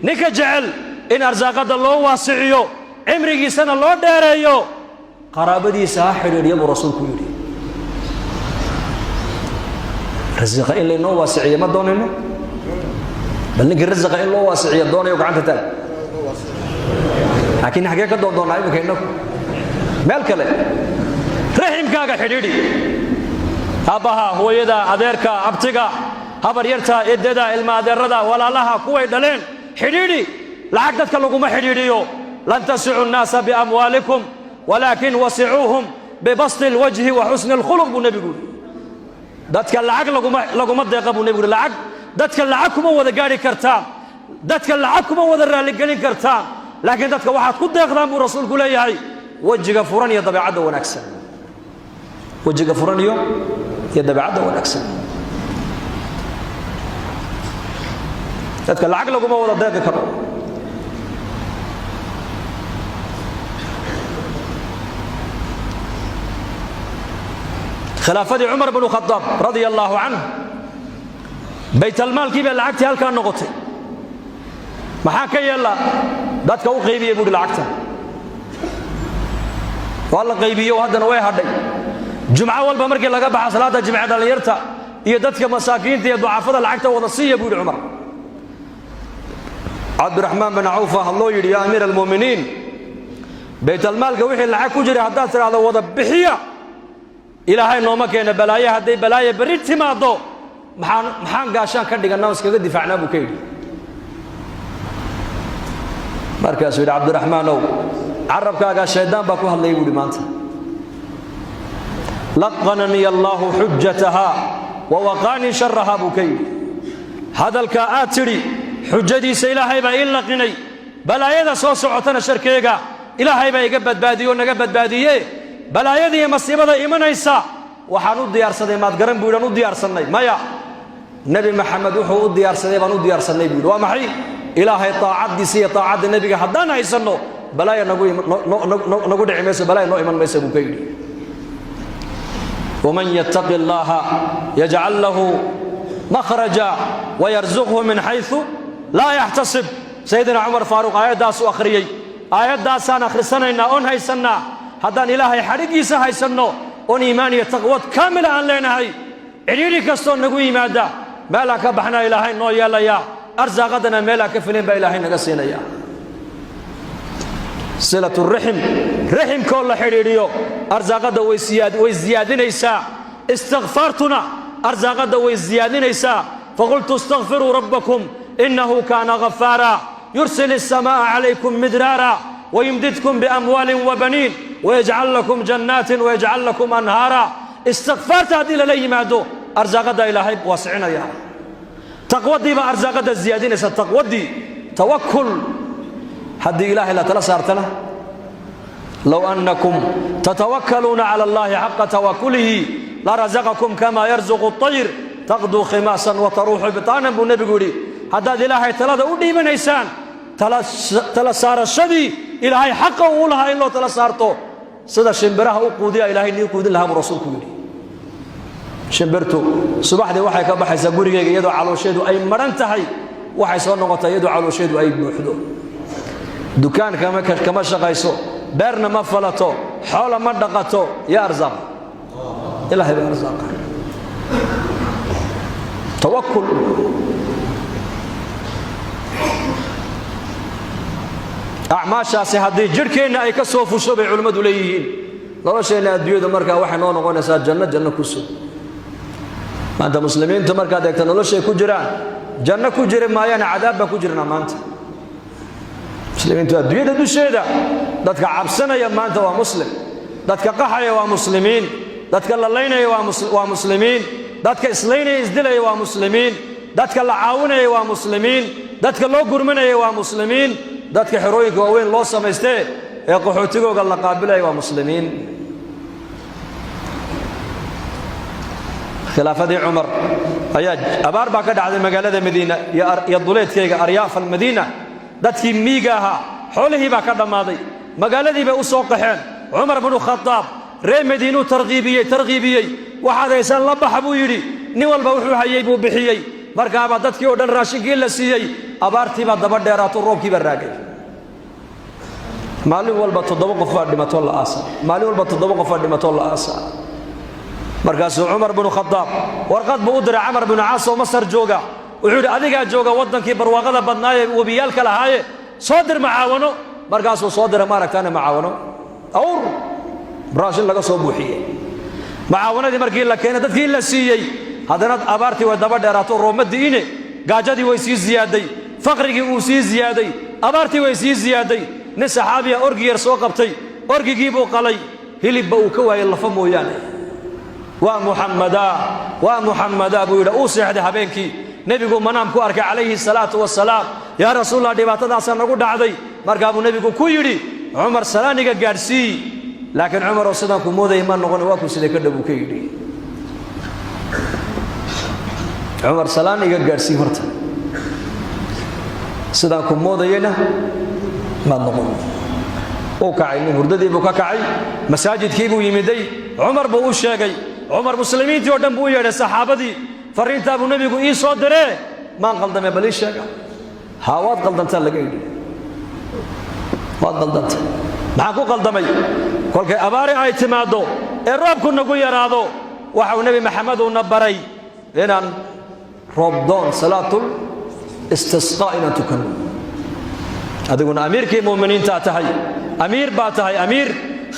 Ninka jecel in arsaaqadda loo waasiciyo, cimrigiisana loo dheereeyo, qaraabadiisa ha xidhiidhiya, buu rasuulku yidhi. Rasiqa in laynoo waasiciyo ma doonayno? Bal ninkii rasiqa in loo waasiciyo doonayo gacanta taag. Laakiin xaggee ka doon doonnaa iminka innagu? Meel kale. Raximkaaga xidhiidhi, aabbaha, hooyada, adeerka, abtiga, habaryarta, eddada, ilma adeerada, walaalaha, kuway dhaleen xidhiidhi. Lacag dadka laguma xidhiidhiyo. Lan tasicu nnaasa biamwaalikum walaakin wasicuuhum bibasti alwajhi wa xusni alkhuluq, buu nebigu yidhi. Dadka lacag laguma deeqa, buu nebigu yidhi. Lacag dadka lacag kuma wada gaadhi kartaan, dadka lacag kuma wada raalligelin kartaan, laakiin dadka waxaad ku deeqdaan, buu rasuulku leeyahay, wejiga furan iyo dabeecadda wanaagsan, wejiga furan iyo dabeecadda wanaagsan. Dadka lacag laguma wada deeqi karo. Khilaafadii Cumar bnu Khadaab radia allaahu canhu, baytalmaalkii baa lacagtii halkaa noqotay. Maxaa ka yeella? Dadka u qaybiya, buuhi. Lacagta waa la qaybiyo, haddana way hadhay. Jumco walba markii laga baxa salaadda jimce, dhallinyarta iyo dadka masaakiinta iyo ducafada lacagta wada siiya, buu yidhi Cumar. Cabdiraxmaan bin Cawfa hadloo yidhi: "Yaa amiira almu'miniin, baytalmaalka wixii lacag ku jiray haddaad tidhaahdo wada bixiya, Ilaahay nooma keena balaaye, hadday balaaye berri timaaddo, maxaan gaashaan ka dhigannaa oo iskaga difaacnaa?" buu ka yidhi. Markaasuu yidhi: "Cabdiraxmaanow, carabkaagaa shaydaan baa ku hadlayay," buu yidhi. "Maanta laqananii allaahu xujatahaa wa waqaanii sharahaa," buu ka yidhi. "Hadalkaa aad tidhi xujadiisa Ilaahay baa ii laqinay, balaayada soo socotana sharkeega Ilaahay baa iga badbaadiye oo naga badbaadiye. Balaayada iyo masiibada imanaysa waxaan u diyaarsaday maad garan?" buu yidhi. "Aan u diyaarsannay maya. Nebi Maxamed wuxuu u diyaarsaday baan u diyaarsannay," buu yidhi. "Waa maxay? Ilaahay taacaddiisa iyo taacadda nebiga haddaan haysanno, balaaya nagu dhici mayso, balaaya noo iman maysa," buu ka yidhi. Waman yattaqi allaha yajcal lahu makhraja wayarzuqhu min xayثu laa yaxtasib. Sayidina Cumar Faaruq aayaddaasuu akhriyey. Aayaddaasaan akhrisanaynaa oon haysannaa. Haddaan Ilaahay xadhiggiisa haysanno oon iimaan iyo taqwad kaamila aan leenahay, cidhiidhi kastoo nagu yimaada meelaan ka baxnaa Ilaahay noo yeelayaa, arsaaqadana meelaan ka filin baa Ilaahay naga siinaya. Silatu raxim, raximkoo la xidhiidhiyo, arsaaqadda way siyaadinaysaa. Istikfaartuna arsaaqadda way siyaadinaysaa. Faqultu istakfiruu rabbakum innahu kaana ghafaara, yursil الsamaaءa calaykum midraara wayumdidkum biamwaalin wabaniin wayajcal lakum jannaatin wayajcal lakum anhaara. Istikfaarta haddii lala yimaado, arsaaqadda Ilaahay waasicinaya. Taqwadii baa arsaaqadda siyaadinaysa, taqwadii, tawakul. Haddii Ilaahay la tala saartana, low annakum tatawakkaluuna cala allahi xaqa tawakulihi larasaqakum kama yarzuqu الطayr taqduu khimaasan wa taruuxu bitaanan, buu nebigu yidhi. Haddaad Ilaahay talada u dhiibanaysaan, tala saarashadii Ilaahay xaqa uu lahaa in loo tala saarto, sida shimbiraha u quudiya Ilaahay nii quudin lahaa, buu rasuulku yidhi. Shimbirtu subaxdii waxay ka baxaysaa gurigeyga iyadoo caloosheedu ay maran tahay, waxay soo noqotaa iyadoo caloosheedu ay buuxdo. Dukaan kama shaqayso, beerna ma falato, xoola ma dhaqato. Yaa arsaaqa? Ilaahay baa arsaaqa. Tawakul. Acmaashaasi haddii jidhkeenna ay ka soo fusho, bay culimmadu leeyihiin, nolosheenna adduunyadu markaa waxay noo noqonaysaa janno, janno ku sug. Maanta muslimiintu markaad eegta noloshay ku jiraan, janno ku jiri maayaan, cadaab baan ku jirnaa maanta muslimiintu adduunyada dusheeda. Dadka cabsanaya maanta waa muslim, dadka qaxaya waa muslimiin, dadka la laynaya waa muslimiin, dadka islaynaya isdilaya waa muslimiin, dadka la caawinaya waa muslimiin, dadka loo gurmanaya waa muslimiin, dadka xerooyinka waaweyn loo samaystee ee qaxootigooga la qaabilaya waa muslimiin. Khilaafadii Cumar ayaa abaar baa ka dhacday magaalada Madiina iyo duleedkeyga, aryaaf almadiina. Dadkii miiga ahaa xoolihii baa ka dhammaaday, magaaladii bay u soo qaxeen. Cumar bnu Khadaab reer Madiinuu tarkiibiyey, tarkiibiyey. "Waxaad haysaan la baxa," buu yidhi. Nin walba wuxuu hayey buu bixiyey. Markaabaa dadkii oo dhan raashinkii la siiyey. Abaartii baa daba dheeraato, roobkii baa raagay. Maalin walba 7 qof baa dhimatoo la aasa, maalin walba 7 qof baa dhimatoo la aasa. Markaasuu Cumar binu Khadaab warqad buu u diray Camar binu Caas oo Masar jooga. Wuxuu yidhi, adigaa jooga waddankii barwaaqada badnaaye, webiyaalka lahaaye, soo dir macaawano. Markaasuu soo diray, maaragtaane, macaawano, awr raashin laga soo buuxiyey. Macaawanadii markii la keenay, dadkii la siiyey, haddana abaartii way daba dheeraato, roobma di'ine. Gaajadii way sii ziyaaday, faqrigii uu sii ziyaaday, abaartii way sii ziyaaday. Nin saxaabiya orgi yar soo qabtay, orgigii buu qalay, hilibba uu ka waayey, lafa mooyaane. "Waa Muxammadaa, waa Muxammadaa," buu yidhi. Uu seexday habeenkii, nebigu manaam ku arkay calayhi salaatu wasalaam. "Yaa Rasuulallah, dhibaatadaasaa nagu dhacday." Markaa buu nebigu ku yidhi, "Cumar salaaniga gaadhsii, laakiin Cumaroo sidaan ku moodaya ma noqon, waa ku siday ka dhow," buu ka yidhi. "Cumar salaan iga gaadhsii horta, sidaan ku moodayena maad noqon." Uu kacay nin, hurdadii buu ka kacay, masaajidkii buu yimiday, Cumar buu u sheegay. Cumar muslimiintii oo dhan buu u yeedhay, saxaabadii. "Farriintaa buu nebigu ii soo diree, maan qaldame? Bal ii sheega." "Haa, waad qaldantaa," laga yidhi, "waad qaldanta." "Maxaan ku qaldamay?" "Kolkay abaari ay timaaddo ee roobku nagu yaraado, waxau Nebi Maxamed uuna baray inaan roobdoon, salaatul istisqaa, inaan tukanno. Adiguna amiirkii mu'miniintaa tahay, amiir baa tahay, amiir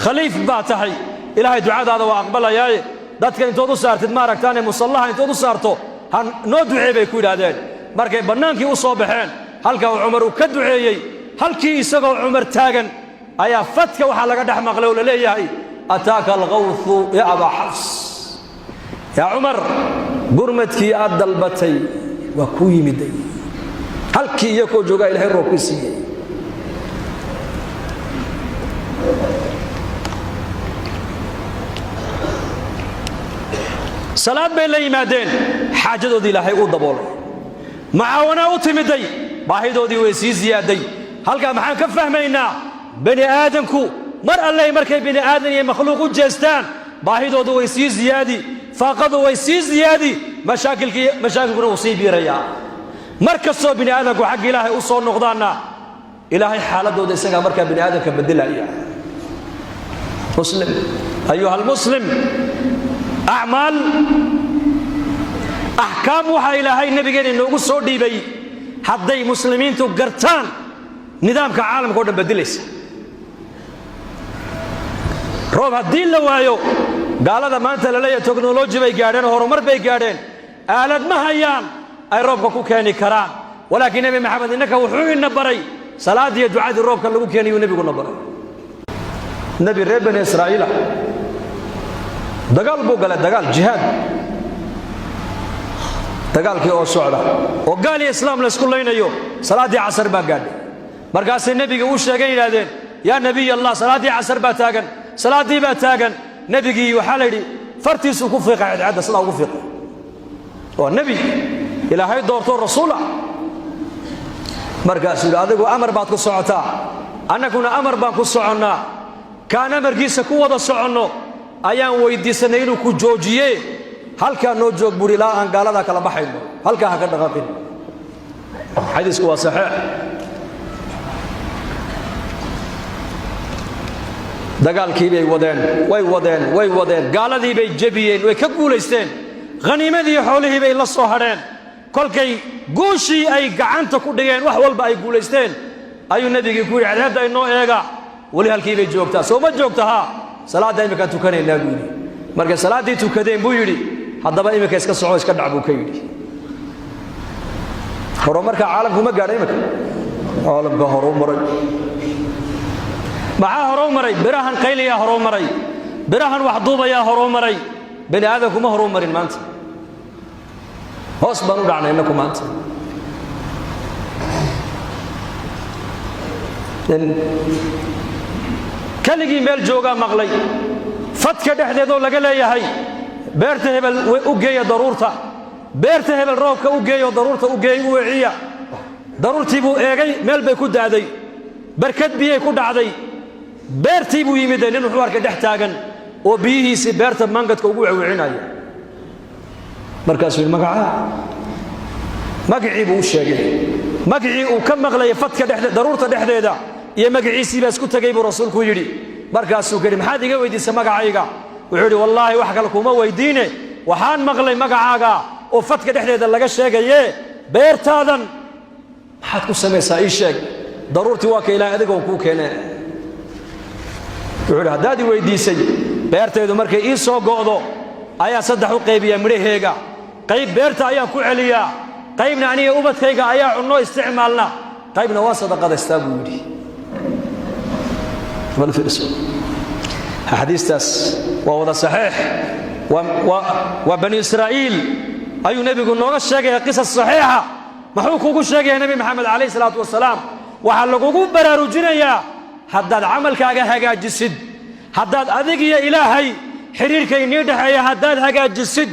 khaliif baa tahay. Ilaahay ducadaada waa aqbalayaaye, dadka intood u saartid, maaragtaane, musallaha intood u saarto, ha noo ducee," bay ku yidhaahdeen. Markay bannaankii u soo baxeen, halka uu Cumar uu ka duceeyey, halkii isagoo Cumar taagan ayaa fadka waxaa laga dhex maqlay oo la leeyahay, "Ataaka alqawthu ya Abaa Xafs." Yaa Cumar, gurmadkii aad dalbatay waa kuu yimiday. Halkii iyakoo joogaa Ilahay roobkii siiyey. Salaad bay la yimaadeen, xaajadoodii Ilaahay uu daboolay, macaawanaa u timiday, baahidoodii way sii siyaaday. Halkaa maxaan ka fahmaynaa? Bani aadamku mar alley markay bini aadan iyo makhluuq u jeestaan, baahidoodu way sii siyaadi, faaqadu way sii siyaadi, mashaakilkii mashaakilkuna wuu sii biirayaa. Mar kastoo bini aadamku xagga Ilaahay u soo noqdaanna, Ilaahay xaaladooda isagaa markaa bini aadamka bedelaya. Muslim, ayuha almuslim, acmaal, axkaam waxaa Ilaahay nabigeena inoogu soo dhiibay, hadday muslimiintu gartaan, nidaamka caalamka o dhan bedelaysa. Roob haddii la waayo, gaalada maanta la leeyahay technology bay gaadheen oo horumar bay gaadheen, aalad ma hayaan ay roobka ku keeni karaan. Walaakiin Nebi Maxamed innaka wuxuu ina baray salaadiiyo ducadii roobka lagu keenayuu nebiguna baray. Nebi reer Bani Israa'iila dagaal buu galay, dagaal, jihaad. Dagaalkii oo socda oo gaal iyo islaam laysku laynayo, salaaddii casar baa gaadhay. Markaasay nebiga u sheegeen, yidhahdeen, "Yaa Nebiy Allah, salaaddii casar baa taagan, salaaddii baa taagan." Nebigii waxaa la yidhi fartiisuu ku fiiqay cadcadda, sidaa ugu fiiqay. Waa nebi Ilaahay doortoo rasuula. Markaasuu yidhi, "Adigu amar baad ku socotaa, annaguna amar baan ku soconnaa. Kaan amarkiisa ku wada soconno ayaan weyddiisannay inuu ku joojiye. Halkaa noo joog," buuri, "ilaa aan gaaladaa kala baxayno, halkaa ha ka dhaqaaqin." Xadiisku waa saxiix. Dagaalkii bay wadeen, way wadeen, way wadeen, gaaladii bay jebiyeen, way ka guulaysteen, khaniimadii xoolihii bay la soo hadheen. Kolkay guushii ay gacanta ku dhigeen, wax walba ay guulaysteen, ayuu nebigii ku yidhi, "Cadceedda inoo eega, weli halkii bay joogtaa, soo ma joogta? Haa. Salaadda imminkaan tukanaynaa," buu yidhi. Markay salaaddii tukadeen buu yidhi, "Haddaba iminka iska soco, iska dhac," buu ka yidhi. Horumarka caalamku ma gaadha iminka? Caalamka horuu maray. Maxaa horuu maray? Birahan qayliyaa horuu maray, birahan waxduubayaa horuu maray. Bani aadamku ma horuu marin. Maanta hoos baan u dhacnay innaku. Maanta keligii meel joogaa maqlay fadka dhexdeedoo laga leeyahay, "Beerta hebel u geeya daruurta, beerta hebel roobka u geeyo, daruurta u geey, u weeciya." Daruurtii buu eegay, meel bay ku da'day, barkad biyay ku dhacday. Beertii buu yimid, nin wuxuu arkay dhex taagan oo biyihiisii beerta mangadka ugu wecwecinaya. Markaasuu yidhi, "Magacaa?" Magacii buu u sheegay. Magacii uu ka maqlayay fadka dhexde, daruurta dhexdeeda, iyo magaciisii baa isku tegey buu rasuulku yidhi. Markaasuu ka yidhi: "Maxaad iga weydiisay magacayga?" Wuxuu yidhi: "Wallaahi, wax kale kuma weydiine, waxaan maqlay magacaaga oo fadka dhexdeeda laga sheegaye. Beertaadan maxaad ku samaysaa? Ii sheeg. Daruurtii waa ka Ilahay adigoon kuu keene." Wuxuu yidhi: "Haddaad i weydiisay, beertaydu markay ii soo go'do ayaa saddex u qaybiyaa midhaheega. Qayb beerta ayaan ku celiyaa, qaybna aniga ubadkayga ayaa cunno isticmaalna, qaybna waa sadaqadaystaa," buu yidhi. Bal fiirso, axaadiistaas waa wada saxiix. Waa Bani Israa'iil ayuu nebigu nooga sheegaya qisas saxiixa. Muxuu kugu sheegaya Nebi Maxamed calayh salaatu wasalaam? Waxaa lagugu baraarujinayaa haddaad camalkaaga hagaajisid, haddaad adig iyo Ilaahay xidhiirka inii dhexeeya haddaad hagaajisid.